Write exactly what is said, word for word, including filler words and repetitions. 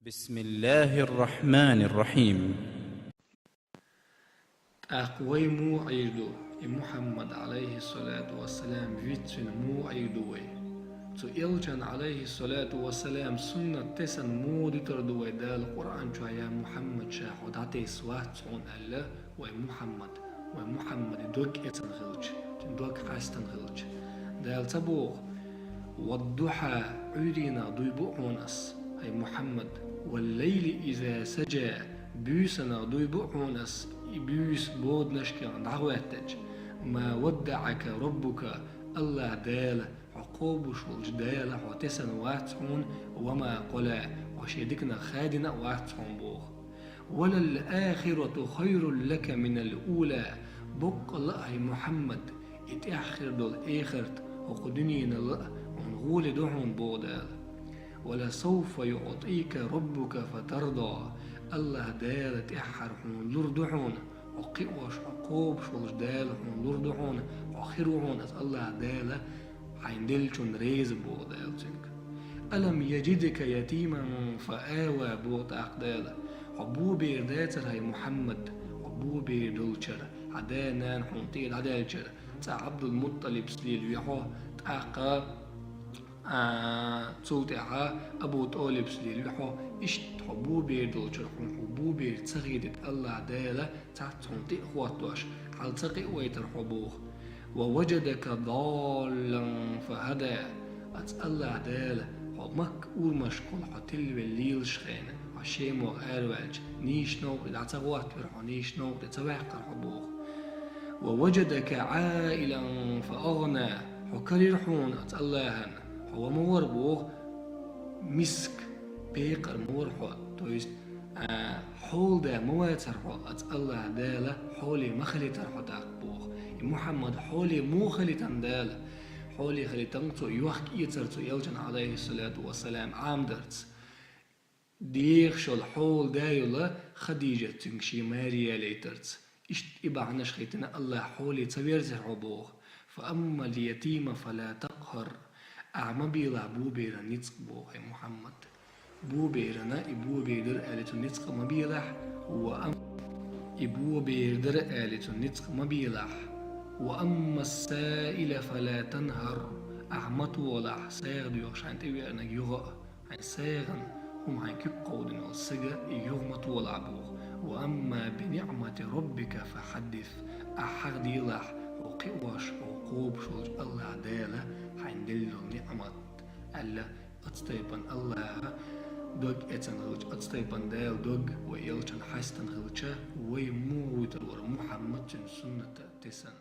بسم الله الرحمن الرحيم. ТӀаккха вай муха Ӏийр ду, и Мухьаммад, Ӏалайхи ссалату вассалам, вицвина муха Ӏийр ду вай? Цу элчан, Ӏалайхи ссалату вассалам, суннат тесна муха дитар ду вай Дала Къуръан чу: «Я Мухьаммад, ша хьо дӀатесса вац хьуна», аьлла, вай Мухьаммад, вай Мухьаммаде дог эцна хилча, цуьнан дог хьаьстина хилча. Дала ца боху: «Ваддухьа», Ӏуьйренах дуй бу хьуна ас, хӀай Мухьаммад, «валлайли иза сажа», буьйсанах дуй бу хьуна ас, и буьйса боданашкахь дӀахӀоьттича, «ма ваддаӀака раббука», АллахӀ Дала, хьо кхобуш волчу Дала хьо тесна вац хьуна, «ва ма къала», хьо шен диканах хадийна а вац хьуна боху. «Ва лал ахирату хайрул лака минал ула», боккъала а, хӀай Мухьаммад, и тӀаьххьара долу эхарт хӀокху дуьненал а хьуна гӀоли ду хьуна боху Дала. «Ва ла савфа юӀтика раббука фатарда», АллахӀ Дала тӀаьххьара хьуна лур ду хьуна, хьо кхиош, хьо кхобуш волчу Дала хьуна лур ду хьуна, хьо хир ву хьуна аса АллахӀ Дала хьайна деллачунна реза боху Дала цуьнга. «Алам яжидка ятиман фа ава», боху тӀаккха Дала. Хьо бобер дацара, хӀай Мухьаммад, хьо бобер долчара, хьан да-нана хьуна тӀера дӀадаьллачара, цкъа Ӏабдул-Мутталибс лелаве хьо, тӀаккха, а, цул тӀаьхьа Абу ТӀолибс лелаве хьо, иштта хьо бобер долчара хьуна хьо бобер ца хетийта АллахӀ Дала цхьацца хьуна тӀе а хӀоттош, хьал ца кхиавайтара хьо боху. «Ва важадака даллан фа хӀада», аса АллахӀ Дала хьо Макка урамашкахула хьо тилвелла лелаш хенахь, хьо Шемах араваьлча, нийса новкъа тӀе дӀа ца хӀоттавира хьо, нийса новкъа тӀе ца ваьккхира хьо боху. «Ва важадака Ӏаилан фа агӀна», хьо карийра хьуна аса АллахӀана, хьо ма вара боху миска, пекъар ма вара хьо, то есть, а, хьолада ма вацара хьо аса АллахӀ Дала, хьоле ма хилийтара хьо тӀаккха боху. И Мухьаммад хьоле муха хилийтина Дала? Хьоле хилийтина цо йохка-эцар цу элчана, Ӏалайхи ссалату вассалам, Ӏамадарца. Дехаш йолу хьолада йолу Хадижат цуьнга шен маре ялийтарца. Иштта и бахьанаш хилийтина АллахӀ хьоле ца верзира хьо боху. «Фа аммал ятима фа ла такъхӀар». Ахьа ма белахь боберан ницкъ боху, хӀай Мухьаммад. Боберана и бобер дара аьлла цуьнан ницкъ ма белахь, ва ам-, и бобер дара аьлла цуьнан ницкъ ма белахь. «Ва амма ссаила фа ла танхӀар». Ахьа ма толахь, сагӀа доьхуш хьайна тӀевеанарг юха а. Хьайн сагӀина хӀума хьайн куьг кховдийна волу сага и юха ма толахь боху. «Ва амма би ниӀмати раббика фа хьаддис». Ахьа хьагӀ делахь, хьо кхиош, хьо кхобуш волчу АллахӀ Дала хьайна делла долу ниӀмат, аьлла, оцу тайпана АллахӀа дог эцна хилча, оцу тайпана Дала дог вай элчана хьаьстина хилча, вай муха вуьйтур вара Мухьаммад цуьнан сунната тесна?